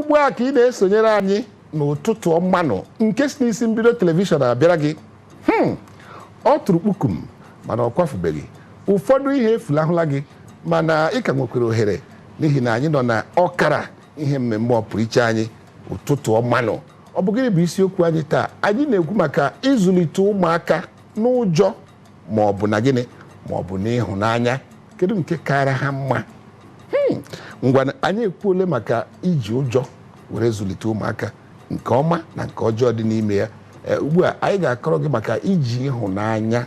Ugbu a ka ị na-esonyere anyị n'Ụtụtụ Ọmanụ nke si n'isi mbido television abịara gị. Ọ tụrụ kpukum mana ọ kwafubeghị. Ụfọdụ ihe efulahụla gị, mana ị ka nwekwara ohere, n'ihi na anyị nọ na ọkara ihe mmemme ọpụrụiche anyị, Ụtụtụ Ọmanụ. Ọ bụ gịnị bụ isiokwu anyị taa? Anyị na-ekwu maka ịzụlite ụmụaka n'ụjọ ma ọ bụ na gịnị, ma ọ bụ n'ịhụnanya. Kedu nke kara ha mma? Ngwa, anyị ekwuole maka iji ụjọ were zụlite ụmụaka, nke ọma na nke ọjọọ dị n'ime ya. Ugbu a anyị ga-akọrọ gị maka iji ịhụnanya.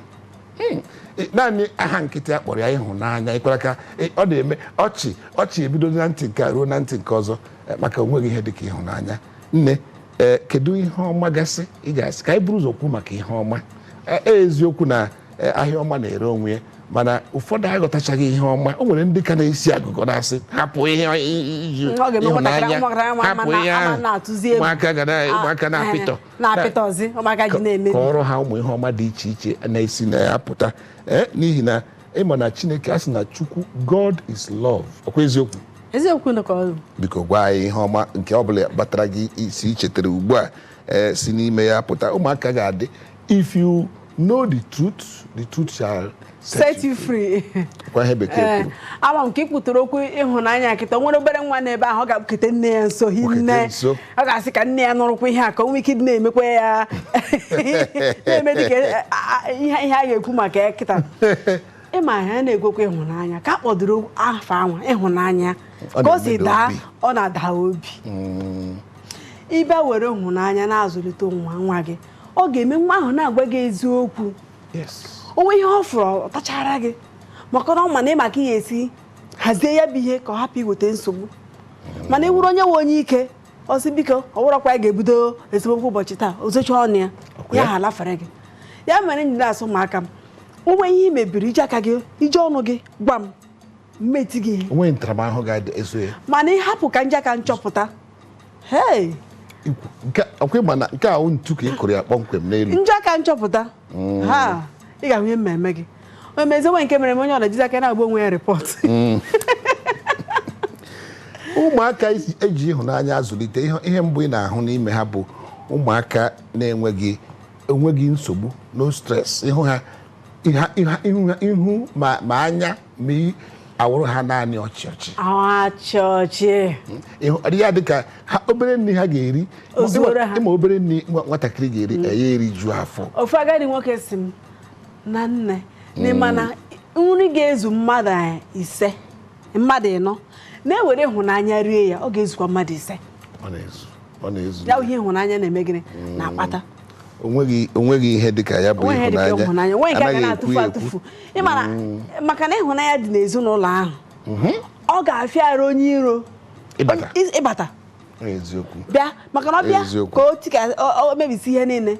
Naanị aha nkịtị a kpọrọ ya ịhụnanya, ịkwara ka ọ na-eme ọchị ọchị ebido na ntị nke a ruo na ntị nke ọzọ, maka onweghị ihe dịka ịhụnanya. Nne, ee, kedu ihe ọma gasị ị ga-asị ka anyị buru ụzọ kwu maka ihe ọma? Eziokwu na ahịa ọma na-ere onwe ya, mana ụfọdụ aghọtachaghị ihe ọma. O nwere ndị ka na-esi agụgọ na-asị hapụ ihe iji Ọ ga-eme ịhụnanya, nwatakịrị hapụ ihe ama ahụ na-atụzi egwu. Ụmụaka ga na ụmụaka na-apịtọ. Na-apịtọzi ụmụaka ji na-emebi. Kọọrọ ha ụmụ ihe ọma dị iche iche na-esi na ya pụta, n'ihi na ịma na Chineke a sị na Chukwu, God is love. Ọkwa eziokwu? Eziokwu na ka ọ bụ. Biko gwa anyị ihe ọma nke ọbụla kpatara gị isi ichetara ugbu a, si n'ime ya pụta. Ụmụaka ga-adị, if you know the truth, the truth shall set you free. Kwa ihe bekee kwuru. Ama m ka ị kwutere okwu ịhụnanya kịta, o nwere obere nwa n'ebe ahụ, ọ ga-akpụkete nne ya nso Kpụkete hinne. nso. Ọ ga-asị ka nne ya nụrụkwa ihe a, ka o nwee ike ịdị na-emekwa ya na-eme dịka ihe a ga-ekwu maka ya kịta. Ịma ya na-egwekwa ịhụnanya ka a kpọdoro afọ anwa ịhụnanya Ọ ka o si na-emeda daa obi. Ọ na-ada obi. Ịbịa were ịhụnanya na-azụlite nwa nwa gị, ọ ga-eme nwa ahụ na-agwa gị eziokwu. Onwe ihe ọ fụrụ, ọ tachara gị, maka na ọ ma na ịma ka ị ga-esi hazie ya bụ ihe ka ọ hapụ iweta nsogbu. Mana ị wụrụ onye nwe onye ike, ọ sị biko, ọ wụrọkwa ya ga-ebido esemokwu ụbọchị taa, o zochaa ọnụ ya. Ọkwa ya ya? Ha alafere gị. Ya mere m ji na-asụ ụmụaka m, onwe ihe ị mebiri, iji aka gị, iji ọnụ gị gwa m, mmeti gị ihe. Onwe ntaramahụhụ ga-eso ya. Mana ịhapụ ka nje aka nchọpụta, hei! Ikwu nke ọkwa, ịma na nke ahụ ntu ka ị kụrụ ya kpọmkwem n'elu. Njọ aka nchọpụta ha, ị ga-ahụ ihe mmemme gị o mezie. Nwe nke mere m, onye ọ na-ejizi aka na-agba onwe ya report. Ụmụaka eji ịhụnanya azụlite, ihe mbụ ị na-ahụ n'ime ha bụ ụmụaka na-enweghị enweghị nsogbu, no stress. Ịhụ ha, ihu ma anya ma awụrụ ha naanị ọchị ọchị. Achị ọchị. Ịhụ ya dịka ha obere nri ha ga-eri. O zuoro ha. Ịma obere nri nwatakịrị ga-eri, ya eriju afọ. Ofu agadi nwoke si m na nne n'ịma na nri ga-ezu mmadụ 5, mmadụ 4 na-ewere ịhụnanya rie ya, ọ ga-ezukwa mmadụ 5. Ọ na-ezu, ọ na-ezu. Ya bụ ihe ịhụnanya na-eme gịnị na-akpata. Onweghị ihe dịka ya bụ Onweghị ihe dịka ịhụnanya. ịhụnanya, onweghị nke a ga Anaghị na-atụfu ekwu ya ekwu. atụfu. Ịmara maka na ịhụnanya dị n'ezinụlọ ahụ, ọ ga-afịa arụ onye iro Ịbata. Ịbata. Eziokwu. Bịa, maka na ọ bịa Eziokwu. ka o tika o mebisi ihe niile,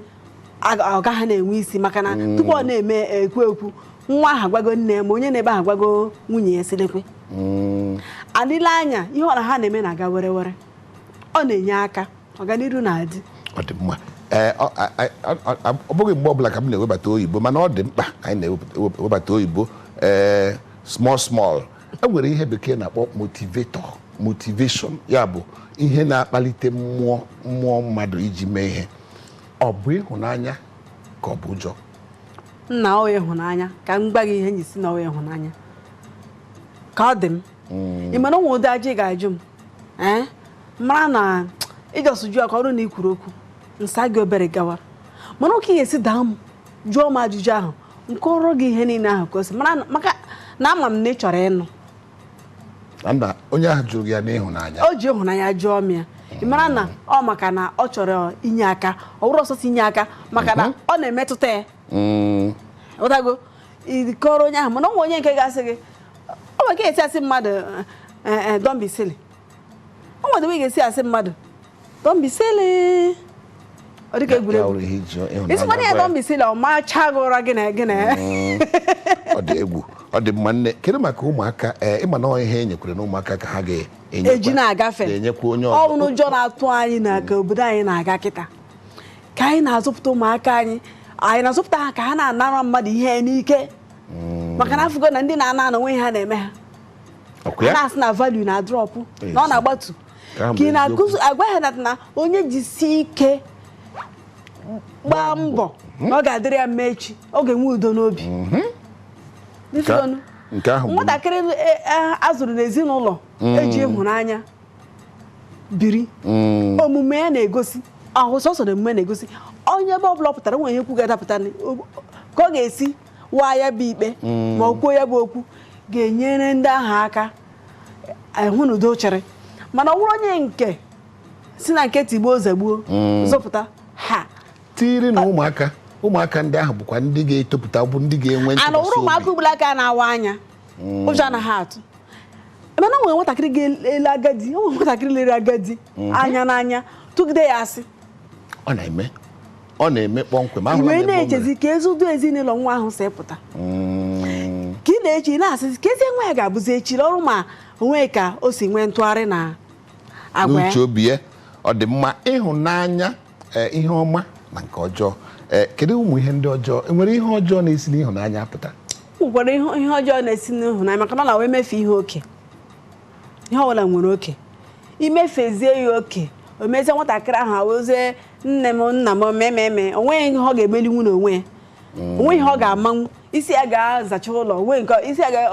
ọ gaghị na-enwe isi, maka na tupu ọ na-eme ekwu ekwu, nwa ahụ agwago nne ya, ma onye na-ebe ahụ agwago nwunye ya, silekwe adịla anya ihe ọ na ha na-eme na-aga were were. Ọ na-enye aka, ọganiru na-adị. Ọ dị mma. Ee, ọ bụghị mgbe ọbụla ka m na-ewebata oyibo, mana ọ dị mkpa anyị na-ewebata oyibo. Ee, small small, e nwere ihe bekee na-akpọ motivator, motivation, ya bụ ihe na-akpalite mmụọ mmadụ iji mee ihe. Ọ bụ ịhụnanya ka ọ bụ ụjọ? Nna, ọ ịhụnanya. Ka m gwa gị ihe nyi si na ọ ịhụnanya ka ọ dị m. Ị mara ụmụ ụdị ajọ ị ga-ajụ m, ee, mara na ịjọsụ jụọ ka ọrụ na ikwuru okwu nsa gị obere gawa, mana oke ị ga-esi daa m jụọ m ajụjụ ahụ nke ọrụ gị, ihe niile ahụ ka o si mara maka na ama m na ị chọrọ ịnụ. Na nna onye ahụ jụrụ gị ya n'ịhụnanya. O ji ịhụnanya jụọ m ya. Ị mara na ọ maka na ọ chọrọ inye aka, ọ bụrụ ọsọsọ inye aka, maka na ọ na-emetụta ya. Ụtago ịkọrọ onye ahụ, mana ọ nwe onye nke ga-asị gị, o nwere ka esi asị mmadụ, "Don't be silly." O nwere ị ga-esi asị mmadụ, "Don't be silly," ọ dịka Ya egwuregwu. wụrụ ihe iji ịhụnanya Isi ya gwa ya. "Don't be silly," ọ machaa gị ụra gị na gị na. Ọ dị egwu, ọ dị mma. Nne, kedu maka ụmụaka? Ee, ịma na ọ ihe e nyekwere na ụmụaka ka ha ga-enyekwa Eji na-agafe. Ga-enyekwa onye Ọ ọzọ. bụ n'ụjọ na-atụ anyị na ka obodo anyị na-aga kịta, ka anyị na-azụpụta ụmụaka anyị, anyị na-azụpụta ha ka ha na-anara mmadụ ihe n'ike, maka na afụgo na ndị na-ana ana onwe ha na-eme ha. Ọkwa A ya? na-asị na value na drop, na ọ na-agbatu. Ka ị na-akụzi agwa ha na onye jisi ike gbaa mbọ na ọ ga-adịrị ya mma echi, ọ ga-enwe udo n'obi. Nwatakịrị a zụrụ n'ezinụlọ eji ịhụnanya biri, omume ya na-egosi ahụ sọsọ na omume na-egosi onye ebe ọbụla pụtara nwere ihe okwu ga-adapụta ka ọ ga-esi waa ya bụ ikpe ma ọ kwuo ya bụ okwu ga-enyere ndị ahụ aka hụ na udo chịrị. Mana ọ bụrụ onye nke si na nke tigbuo zagbuo zọpụta ha tiri na ụmụaka ndị ahụ bụkwa ndị ga-etopụta, bụ ndị ga-enwe ntụkwasị obi. Ana ụrụ ụmụaka ugbula aka na-awa anya ụjọ anaghị atụ. Mana o nwere nwatakịrị ga-ele agadi, o nwere nwatakịrị lere agadi anya n'anya tụgide ya asị. Ọ na-eme kpọmkwem. I wee na-echezi ka ezi udo ezinụlọ nwa ahụ si pụta, ka ị na-eche na-asị ka ezi nwa ya ga-abụzi echi ọrụ ma onwe ka o si nwee ntụgharị na agwa ya n'uche obi ya. Ọ dị mma ịhụnanya, ihe ọma na nke ọjọọ. Kedu ụmụ ihe ndị ọjọọ? Enwere ihe ọjọọ na-esi n'ịhụnanya apụta? Nwekwara ihe ọjọọ na-esi n'ịhụnanya, maka na ọ na-wee emefe ihe oke. Ihe ọbụla nwere oke, imefezie ya oke o mezie nwatakịrị ahụ awozie nne m nna m mememe, onweghị ihe ọ ga-emelinwu n'onwe ya, onweghị ihe ọ ga-amanwu, isi ya ga-azacha ụlọ, onwe nke isi ya ga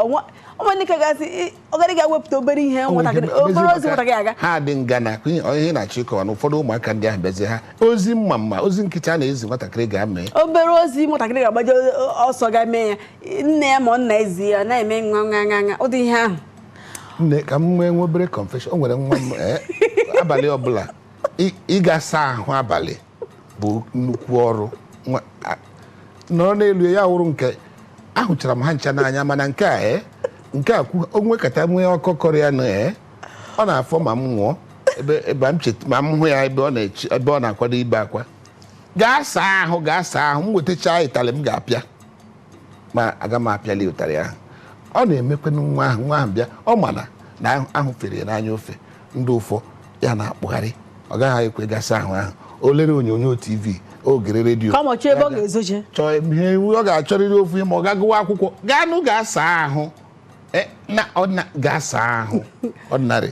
gasị ọgarị ga-ewepụta obere ihe nwatakịrị, obere ozi nwatakịrị aga ha dị ngana. Ihe na-achọ ịkọwa na ụfọdụ ụmụaka ndị ahụ bịazie ha ozi mma mma, ozi nkịta na-ezi nwatakịrị ga-ame obere ozi nwatakịrị ga-agbaje ọsọ ga mee ya, nne ya ma nna ezi ya na-eme nwa nwa nwa nwa ụdị ihe ahụ. Nne, ka m nwee obere confession. O nwere nwa m abalị ọbụla ịga saa ahụ abalị bụ nnukwu ọrụ. Nọrọ n'elu ya wụrụ nke ahụchara m ha ncha n'anya, mana nke a nke a o nwekata nwee ọkọkọrọ ya na ọ na-afọ ma m nwụọ ebe m cheta ma m hụ ya ebe ọ na-akwado ibe akwa, gaa saa ahụ, gaa saa ahụ, m wetachaa ịtalị m ga-apịa, ma aga m apịali ụtarị ahụ. Ọ na-emekwanụ nwa ahụ, nwa ahụ bịa ọ mana na ahụ fere ya n'anya ofe ndị ụfọ ya na-akpụgharị, ọ gaghị ekwe gasa ahụ ahụ. O lere onyonyo TV, o gere redio, chọọ ihe ọ ga-achọrịrị ofu ihe, ma ọ ga-agụwa akwụkwọ, gaanụ gaa saa ahụ, gaa saa ahụ ọdịnarị.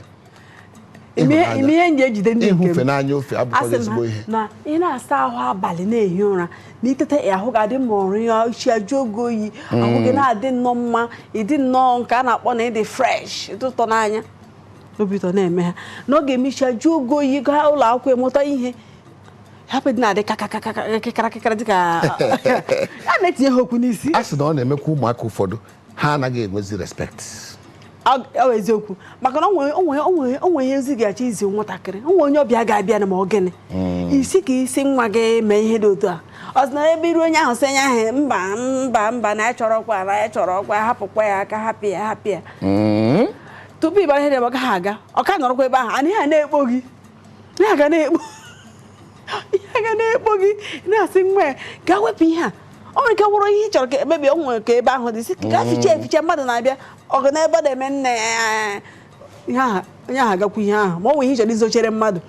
Ịhụfe n'anya ofe abụkwa ezigbo ihe. Na ị na-asa ahụ abalị na-ehi ụra na itete ahụ ga-adị mma, ọrụ ya isi ajụ oge oyi, ahụ gị na-adị nnọọ mma, ịdị nnọọ nke a na-akpọ na ịdị fresh, ịdị ụtọ n'anya, obi ụtọ na-eme ha. N'oge emechi ajụ oge oyi, gaa ụlọ akwụkwọ ịmụta ihe, hapụ dị na-adị kakakakakakara kịkara dịka a na-etinye ha okwu n'isi. A sị na ọ na-emekwa ụmụaka ụfọdụ ha anaghị enwezi respect. Ọ bụ eziokwu, maka na onwe ihe ozi ga-achọ izi nwatakịrị, onwe onye ọbịa ga-abịa na ma ọ gịnị isi ka isi nwa gị mee ihe dị otu a, ọ sị na ebe iru onye ahụ sị onye ahụ mba mba mba na ya chọrọkwa na ya chọrọkwa, hapụkwa ya aka, hapụ ya hapụ ya tupu ịbara ihe dị ebe ọ gaghị aga, ọ ka nọrọkwa ebe ahụ, ana ihe na-ekpo gị, ihe ga na-ekpo ihe ga na-ekpo gị, na-asị nwa ya gaa wepụ ihe a. O nwere ike wụrụ ihe ị chọrọ ka emebi, o nwere ka ebe ahụ dị sị gaa ficha eficha, mmadụ na-abịa ọgụ n'ebe ọ na-eme nne ihe ahụ, onye ahụ agakwa ihe ahụ, ma ọ nwere ihe ị chọrọ izochere mmadụ,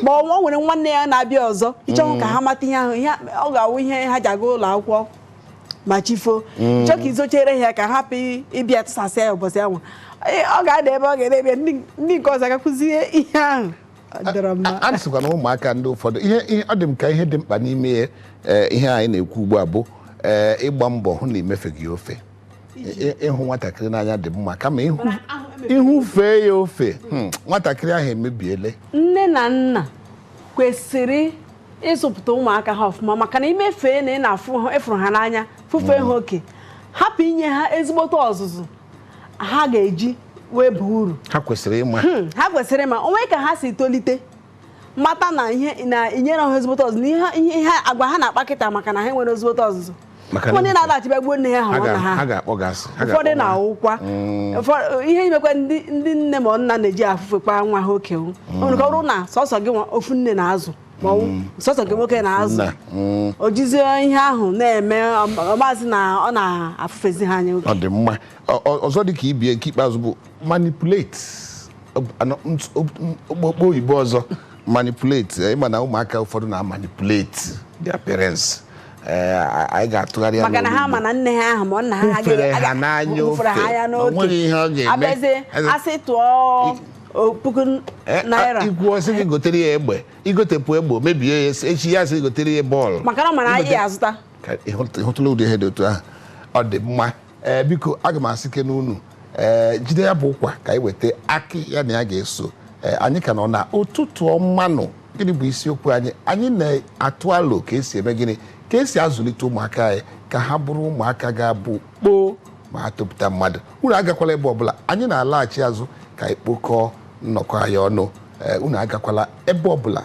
ma ọ nwere nwanne ya na-abịa ọzọ ịchọhụ ka ha mata ihe ahụ, ihe ọ ga-awụ ihe ha ji aga ụlọ akwụkwọ ma chifo, chọọ ka izochere ha ka hapụ ịbịa tụsasịa ya ụbọchị ahụ, ọ ga-ada ebe ọ ga-edebe ndị nke ọzọ agakwụzie ihe ahụ. A sịkwa na ụmụaka ndị ụfọdụ ihe ọ dị m ka ihe dị mkpa n'ime ya, ihe anyị na-ekwu ugbu a bụ ịgba mbọ hụ na imefeghị ofe. Ịhụ nwatakịrị n'anya dị mma, kama ịhụfee ya ofe, nwatakịrị ahụ emebiele. Nne na nna kwesịrị ịzụpụta ụmụaka ha ọfụma, maka na imefee na ị na-afụ ịfụrụ ha n'anya fụfee ha oke, hapụ inye ha ezigbote ọzụzụ ha ga-eji wee baa uru. Ha kwesịrị ịma, ha kwesịrị ịma onwe ka ha si tolite, mata na ihe na inyere ha ezigbote ọzụzụ, na ihe agwa ha na-akpa kịta maka na ha nwere ezigbote ọzụzụ. Ụfọdụ na-alaghachi gbuo nne ha hụrụ na ha, ụfọdụ na-awụkwa ihe imekwa ndị nne ma nna na-eji afụfekwa nwa ha oke. O nwere ka ọ bụrụ na sọsọ gị ofu nne na-azụ ma ọ sọsọ gị nwoke na-azụ, o jizie ihe ahụ na-eme ọmazi na ọ na-afụfezi ha anya oke. Ọ dị mma. Ọzọ dị ka ibie nke ikpeazụ bụ manipulate, okpokpo oyibo ọzọ manipulate. Ịma na ụmụaka ụfọdụ na-manipulate their parents. Anyị ga-atụgharị ya maka na ha ma na nne ha ahụ ma nna ha hụfere ha n'anya ofe, o nweghị ihe ọ ga-eme. Abịazie asị tụọ puku naira. Ikwu ọsị gị gotere ya egbe, igotepụ egbe, o mebie ya, echi ya sị gị gotere ya bọọlụ. Maka na ọ mara anyị azụta. Ka ịhụtụla ụdị ihe dị otu ahụ? Ọ dị mma. Ee, biko, aga m asị ke n'unu, ee, jide ya bụ ụkwa ka anyị weta akị ya na ya ga-eso. Ee, anyị ka nọ na Ụtụtụ Ọmanụ. Gịnị bụ isiokwu anyị? Anyị na-atụ alo ka esi eme gịnị, ka esi azụlite ụmụaka anyị ka ha bụrụ ụmụaka ga-abụ kpoo ma ha topụta mmadụ. Unu agakwala ebe ọbụla. Anyị na-alaghachi azụ ka anyị kpokọọ nnọkọ anyị ọnụ. Ee, unu agakwala ebe ọbụla.